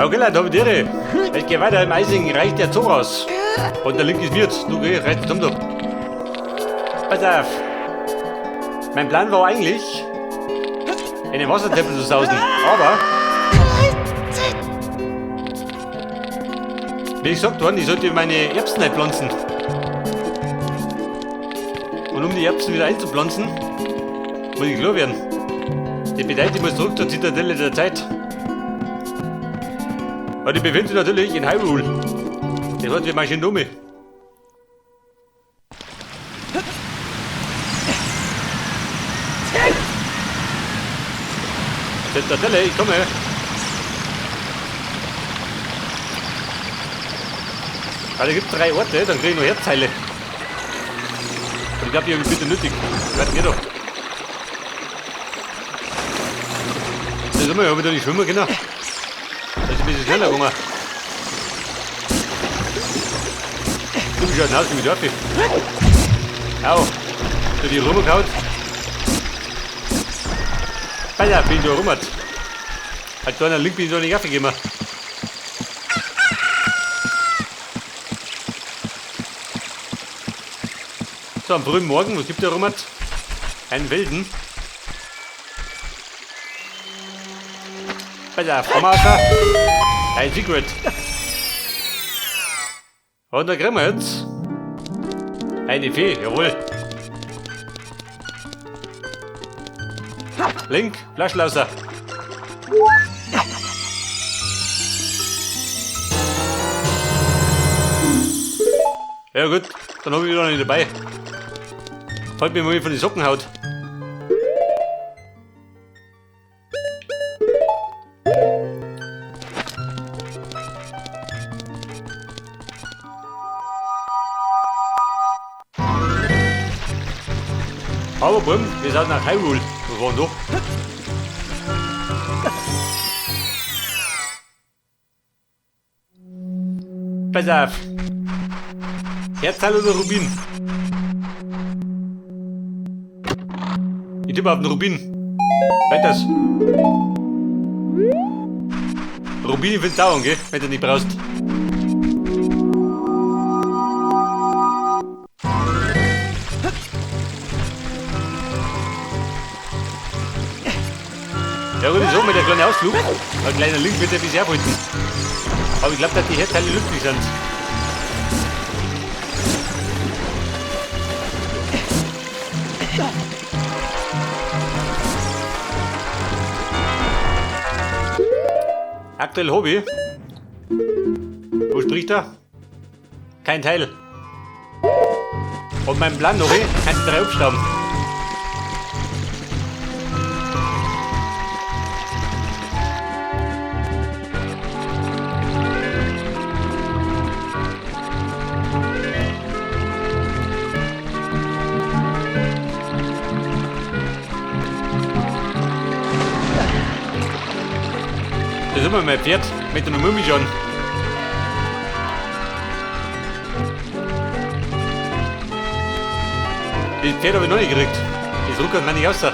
Okay, Leute, hab ich die Ehre. Es geht weiter im eisigen Reich der Zoras. Und der Link ist mir jetzt. Du geh, reiß dich um da. Pass auf. Mein Plan war eigentlich, in den Wassertempel zu sausen. Aber, wie gesagt worden, ich sollte meine Erbsen einpflanzen. Und um die Erbsen wieder einzupflanzen, muss ich klar werden. Das bedeutet, ich muss zurück zur Zitadelle der Zeit. Und die befindet sich natürlich in Hyrule. Das heißt, wir marschieren um. Zitadelle, ich komme. Also, es gibt 3 Orte, dann krieg ich noch Herzteile. Und ich glaub, die hab ich bitte nötig. Bleib mir doch. Das ist immer, hab ich da nicht schwimmen können. Das ist ein bisschen schneller gegangen. Du bist ja ein Haus mit Dörfi. Au. Da die rumgehauen. Alter, bin ich da rum. Hat da einer Link bin ich da nicht aufgegeben. So, am frühen Morgen, was gibt der rum? Einen Wilden. Pass auf, komm raus. Ein Secret. Und da kriegen wir jetzt eine Fee, jawohl. Link, Flaschenlauser. Ja gut, dann hab ich wieder nicht dabei. Fällt mir mal von den Socken haut. Aber bumm, wir sind nach Hyrule. Wir waren doch. Pass auf. Herzteil oder Rubin? Ich tippe auf den Rubin. Weiters. Rubin findest du auch, gell? Wenn du nicht brauchst. Ja gut, ich sag mal, der kleine Ausflug, ein kleiner Link wird ja bisher halten. Aber ich glaub, dass die Herzteile lüftlich sind. Aktuell Hobby. Wo spricht er? Kein Teil. Und mein Plan noch, kannst du 3 aufstauben. Das ist immer mein Pferd mit der Mumie schon. Das Pferd hab ich noch nicht gekriegt. Das ruckert mir nicht raus.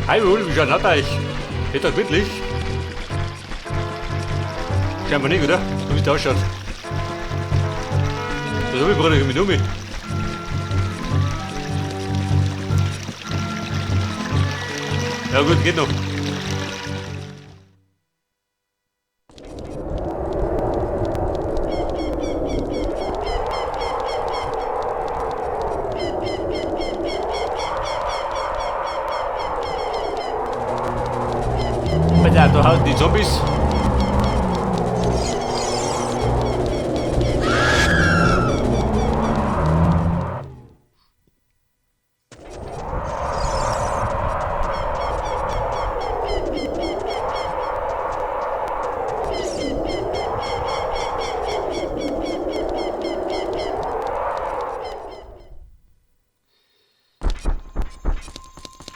Hyrule, wie schaut das euch? Geht doch wirklich? Scheinbar nicht, oder? So wie es da ausschaut. Das hab ich gerade mit um. Ja gut, geht noch. Alter, da hauen die Zombies.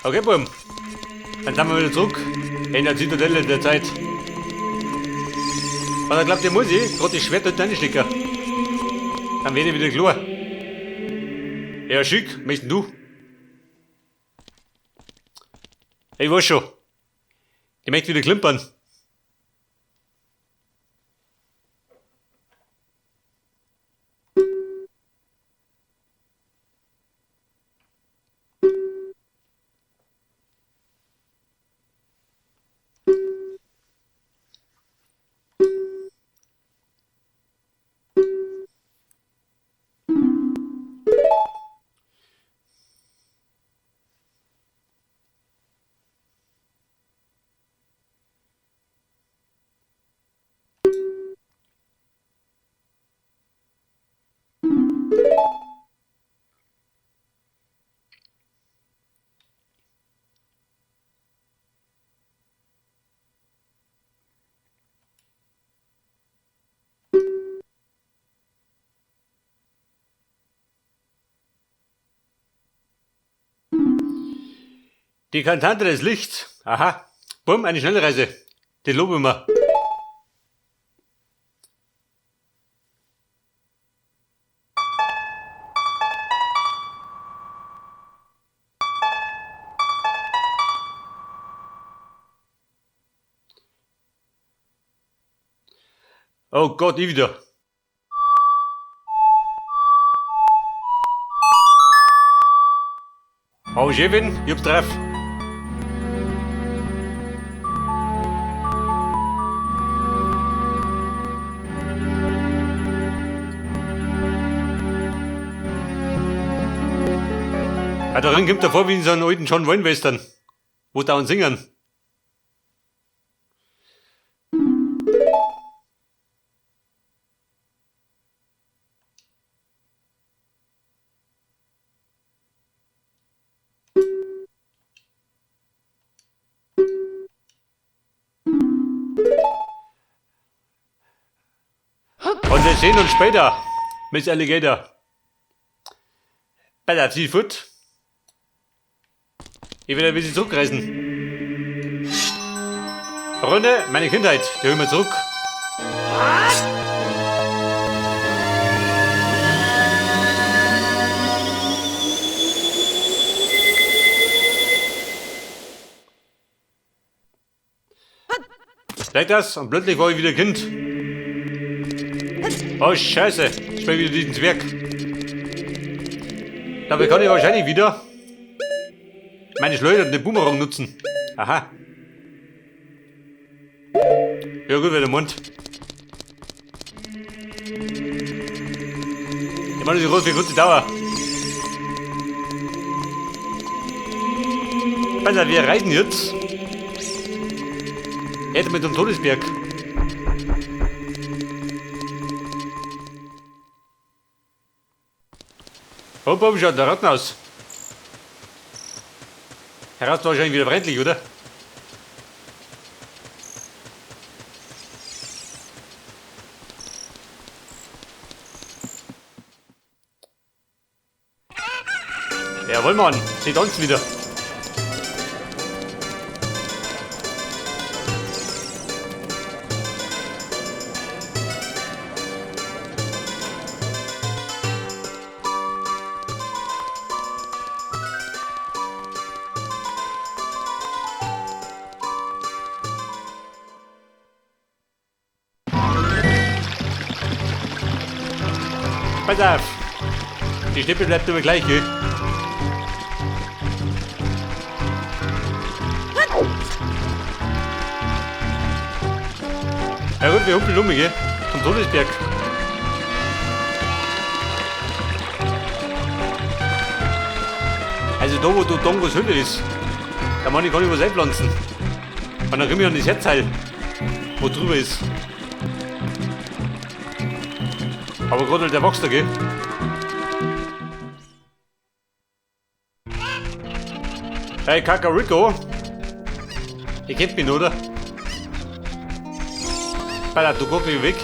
Okay, Buben. Dann sind wir wieder zurück in der Zitadelle der Zeit. Was er glaubt, der muss ich gerade das Schwert dort reinstecken. Dann werde ich wieder klar. Ja, schick, möchtest du? Ich weiß schon. Ich möchte wieder klimpern. Die Kantante des Lichts. Aha. Bumm, eine Schnellreise. Die loben wir. Oh Gott, ich wieder. Oh, Chefin, ich hab's drauf. Ah, da drin kommt er vor wie in so einem alten John Wayne Western, wo dauernd singen. Und wir sehen uns später, Miss Alligator. Bei der Seafood. Ich will ein bisschen zurückreisen. Freunde, meine Kindheit, die holen wir zurück. Vielleicht das und plötzlich war ich wieder Kind. Oh Scheiße, ich bin wieder diesen Zwerg. Dabei kann ich wahrscheinlich wieder meine Schleuder und den Boomerang nutzen. Aha. Ja gut, wer der Mund. Ich meine, so groß wie kurze Dauer. Also, wir reisen jetzt. Jetzt mit dem Todesberg. Hopp, hopp, schaut der Ratten aus. Herr Rast wahrscheinlich wieder freundlich, oder? Jawohl, Mann. Sie tanzen wieder. Pass auf! Die Stimme bleibt immer gleich, gell? Ja gut, wir humpeln um, gell? Zum Todesberg. Also da, wo du Dongos Hülle ist, da kann ich gar nicht was einpflanzen. Und dann komme ich an das Herzteil, wo drüber ist. Aber gerade der wächst da, gell? Hey Kakariko! Ihr kennt mich, oder? Alter, du guckst mich weg.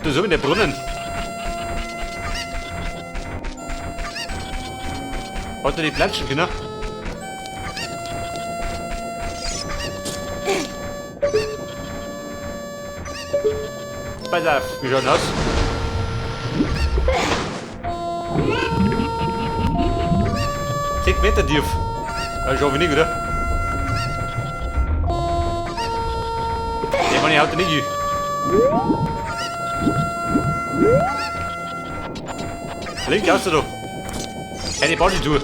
Du, so wie der Brunnen. Hat er die Platschen können? Pass auf, wie schaut denn aus? 6 Meter tief. Das schaffe ich nicht, oder? Den kann ich heute nicht hin. Link raus da. Keine Party-Tour.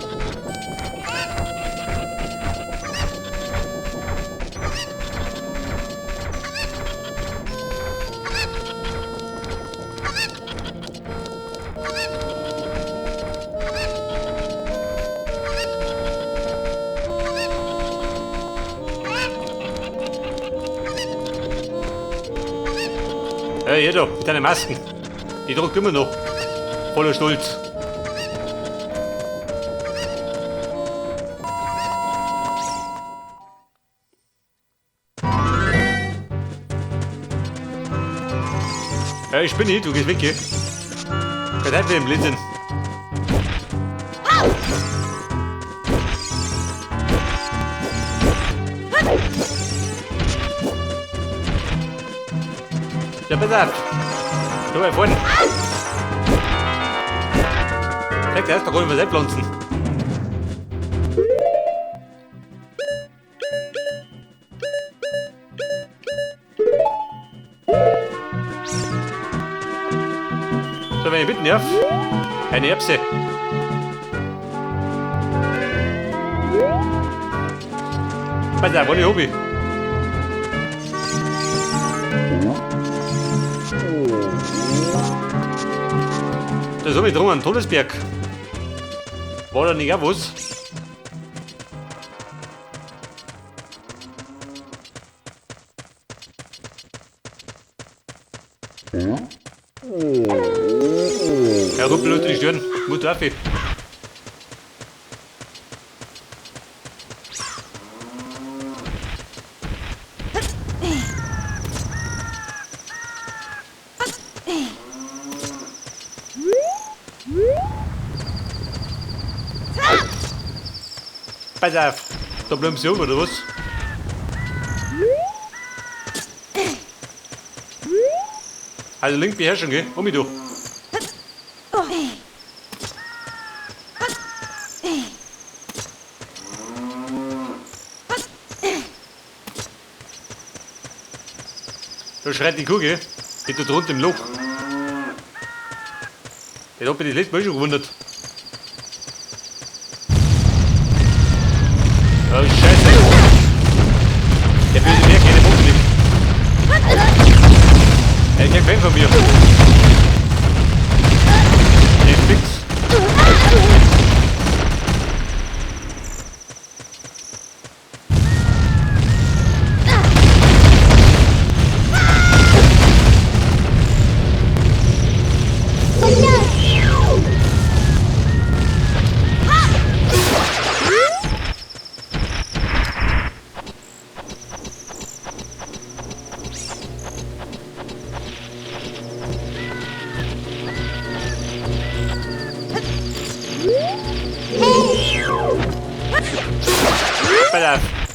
Hey, hier da, mit deinen Masken. Die druckt immer noch. Voller Stolz. Ja, ich bin nicht, du gehst weg hier. Kein Zeit für den Blödsinn. Ja, pass auf. Du mal vorne. Zeig dir erst, da kann ich was einpflanzen. So, wenn ich bitten darf, eine Erbse. Pass auf, ohne Hobby. Da ist oben drum ein Todesberg. War da nicht auch was? Ja, ruppel unter die Stirn. Mut auf. Pass auf, da bleiben sie oben, oder was? Also link beherrschen, gell? Um mich du. Da schreit die Kuh, gell? Die da drunter im Loch. Das hat mich das letzte Mal schon gewundert. Oh, Scheiße. Der böse Berg hätte Bock nicht. Er ist kein Fan von mir. Der ist fix.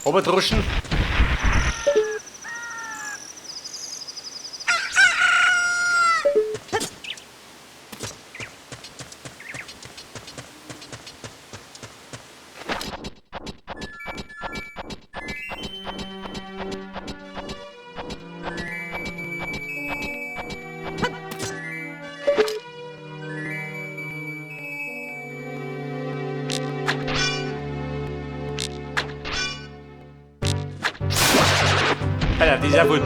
Oberdruschen. Alter, die ist ja gut.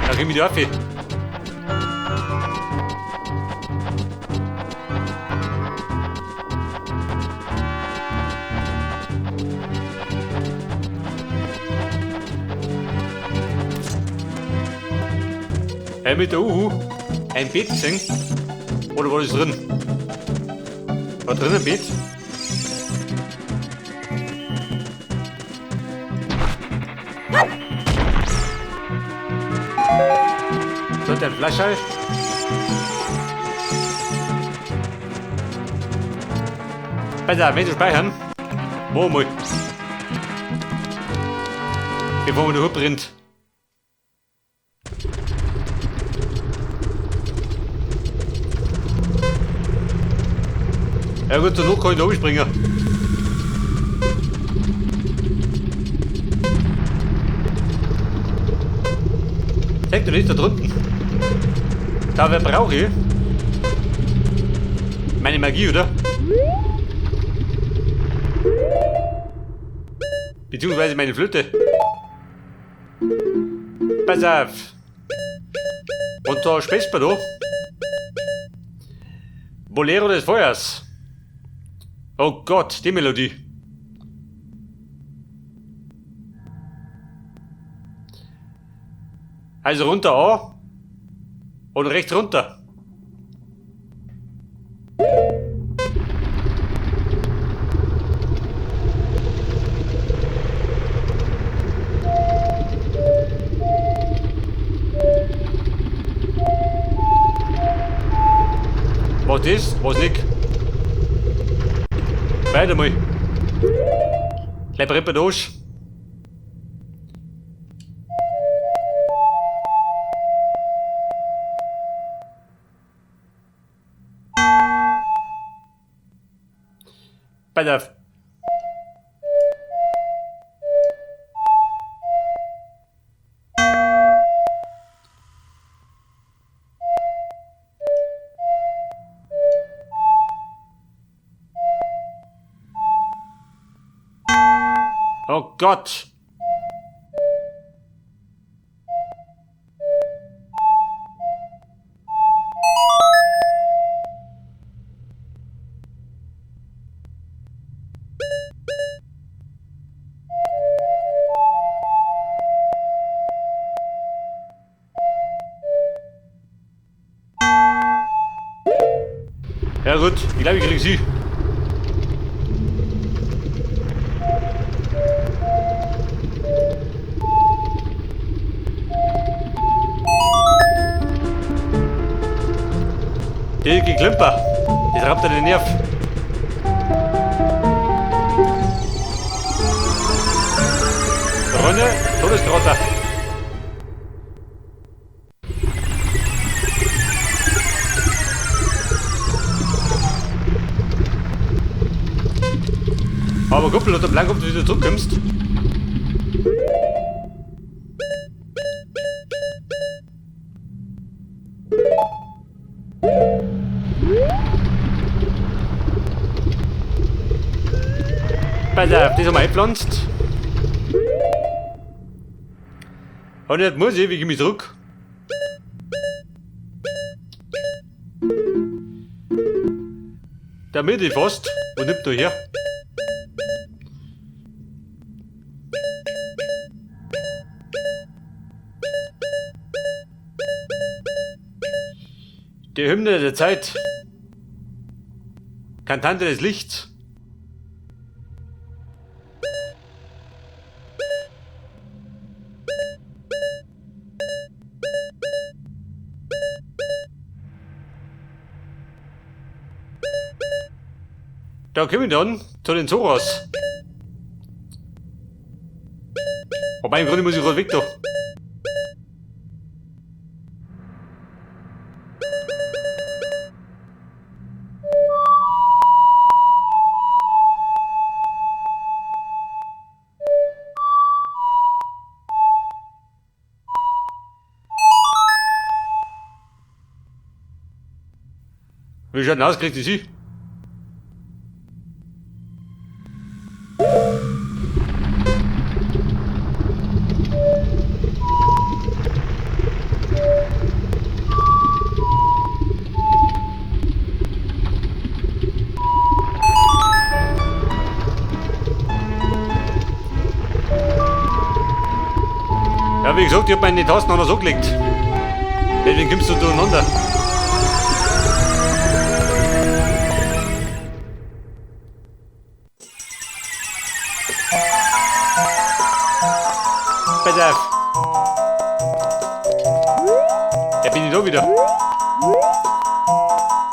Da krieg ich mich auf. Hey, mit der Uhu ein Bett gesehen? Oder war das drin? War drin ein Bett? Sollte ein Flascherl? Besser, wenn Sie speichern. Wo mal. Bevor man die Hut brennt. Ja gut, zur Not kann ich da springen. Zeig du nicht da drunten. Da wer brauche ich? Meine Magie, oder? Beziehungsweise meine Flöte. Pass auf. Und da sprichst du da. Bolero des Feuers. Oh Gott, die Melodie. Also runter A und rechts runter. Was ist? Was nicht? Weiter mal. Gleich brennt durch. Pass auf. Oh Gott! Ja gut, ich glaube, ich krieg sie. Die Geklimper, das raubt dir den Nerv. Runde, Todestrotter. Aber Kuppel oder Blank, ob du wieder zurückkommst. Pass auf, das haben wir eingepflanzt. Und jetzt muss ich, wie komme ich zurück? Damit ich fast. Wo nimmt du her? Die Hymne der Zeit. Kantante des Lichts. Da kommen wir dann zu den Zoras. Wobei im Grunde muss ich gerade weg da. Wie schaut denn aus, kriegt die sie? Ja, wie gesagt, ich hab meine Tasten anders angelegt. Deswegen kommst du durcheinander. Pass auf. Ja, bin ich da wieder.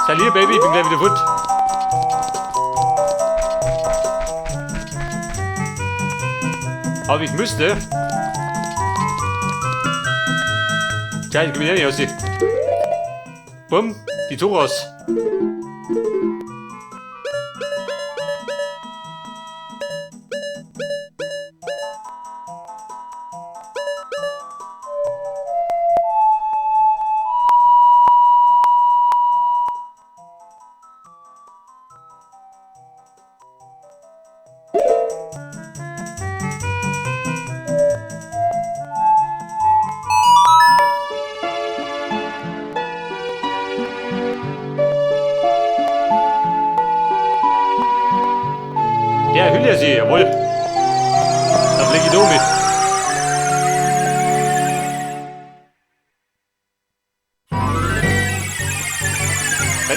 Salut, Baby, ich bin gleich wieder fort. Aber ich müsste. Tja, ich komme nicht raus. Bumm, die Zoras.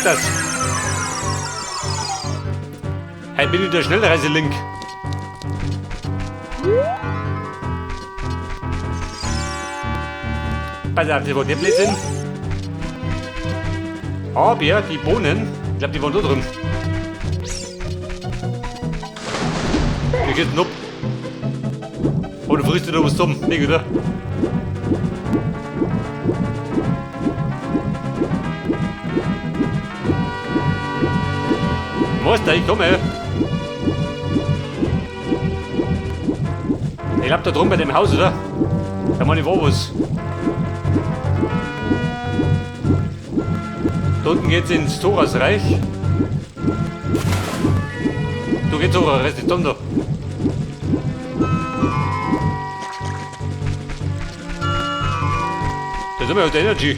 Weiters. Hey, bin ich der Schnellreise-Link. Pass auf, das war der Blödsinn. Aber die Bohnen, ich glaube, die waren da drin. Wie geht's denn ab? Oh, du frisst dir da was zusammen. Nicht, oder? Meister, ich komme. Ich glaub, da drüben bei dem Haus, oder? Da meine ich war was. Da unten geht's ins Torasreich. Da geht's auch, Rest ist da. Da sind wir halt Energy.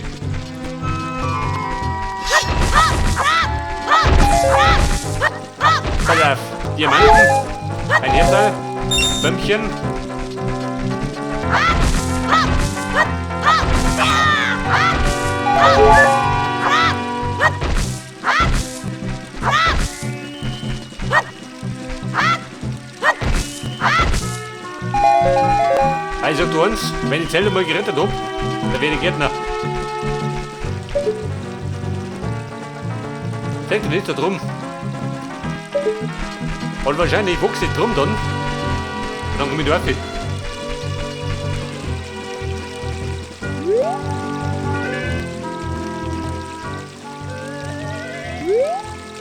Pass auf, Diamanten, ein Herzteil, Bämmchen. Also du uns, wenn ich Zelle mal gerettet hab, dann werde ich Gärtner. Denkt nicht da drum. Und wahrscheinlich wuchs ich drum dann. Und dann komme ich da rauf.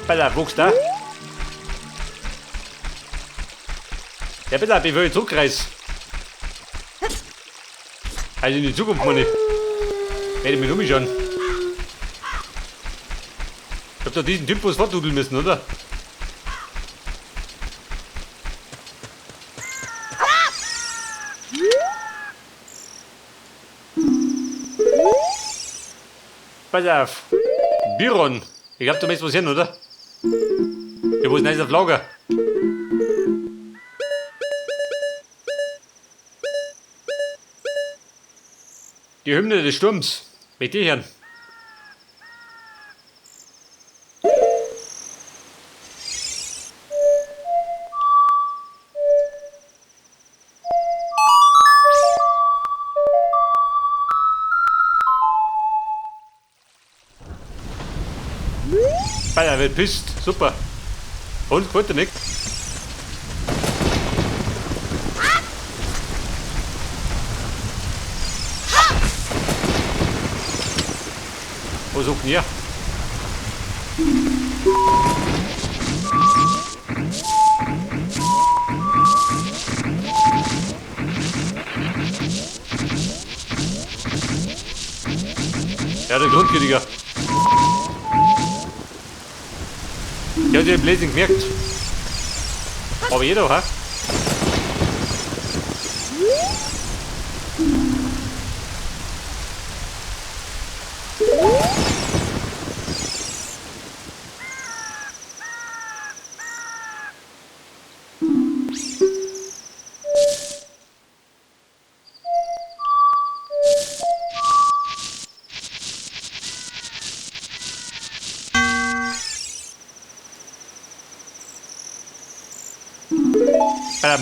Pass auf, wuchs da. Ja, bitte, ich will zurückreisen. Also in die Zukunft, meine ich. Werde ich mich umschauen. Ich hab da diesen Typ was fortdudeln müssen, oder? Pass auf. Biron. Ich glaub, du möchtest was hin, oder? Ja, wo ist denn das auf Lager? Die Hymne des Sturms. Mit dir hören. Alter, wird pisst. Super. Und gefällt dir nicht? Wo sucht ihr? Ja, der Grundkritiker. Der hat den Blazing gemerkt. Aber jeder, ha?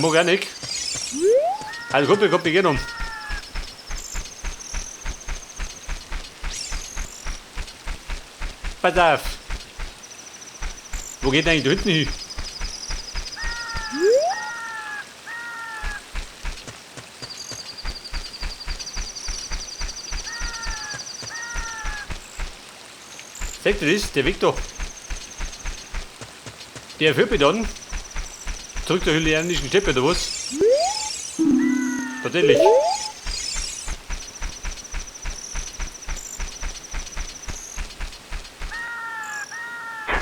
Mag auch nicht. Also Kumpel, komm, wir gehen um. Pass auf. Wo geht denn eigentlich da hinten hin? Seht ihr das? Der Weg da. Der führt mich dann zurück zur hylianischen Steppe, oder was? Tatsächlich.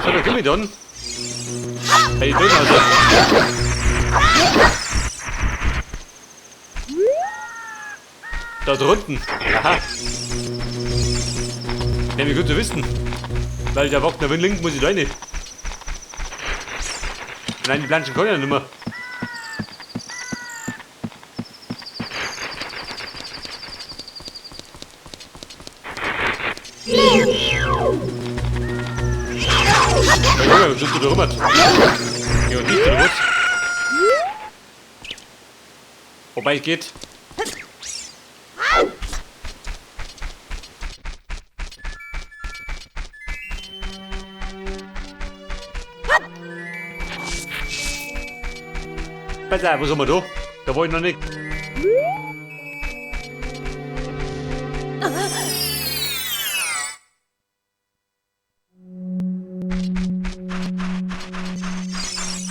So, da komm ich dann. Hey, die also. Da drunten. Aha. Wäre mir gut zu wissen. Weil der Wagner Windlink muss ich da rein. Nein, die Planschen können ja nicht mehr. Was tust du da rum? Ja, und nicht, oder was? Wobei es geht. Pass auf, was haben wir da? Da war ich noch nicht.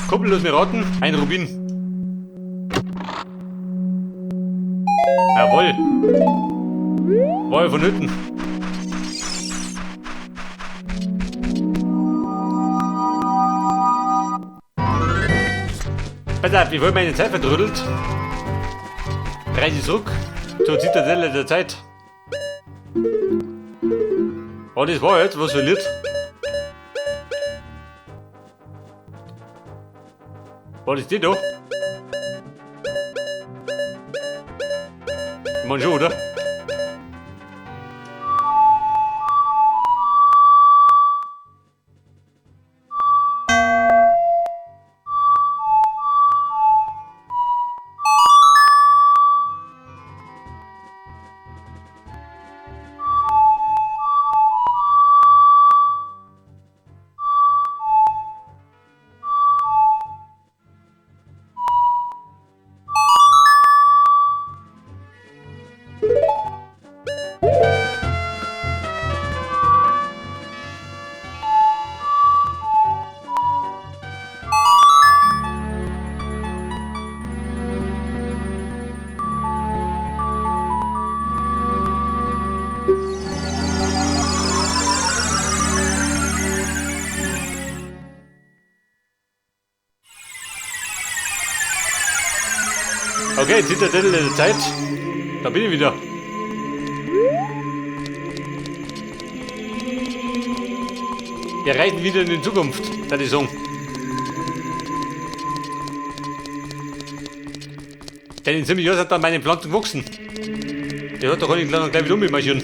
Kumpel, lass mich raten, ein Rubin. Jawohl. War ja vonnöten. Pass auf, ich wollte meine Zeit verdrüttelt. Reise zurück zur Zitadelle der Zeit. Oh, das war jetzt, was verliert. Was ist die da? Ich mein schon, oder? Okay, Zitadelle der Zeit. Da bin ich wieder. Wir reisen wieder in die Zukunft, da die Song. Denn in 7 Jahren sind dann meine Pflanzen gewachsen. Die hat doch nicht gleich wieder ummarschieren.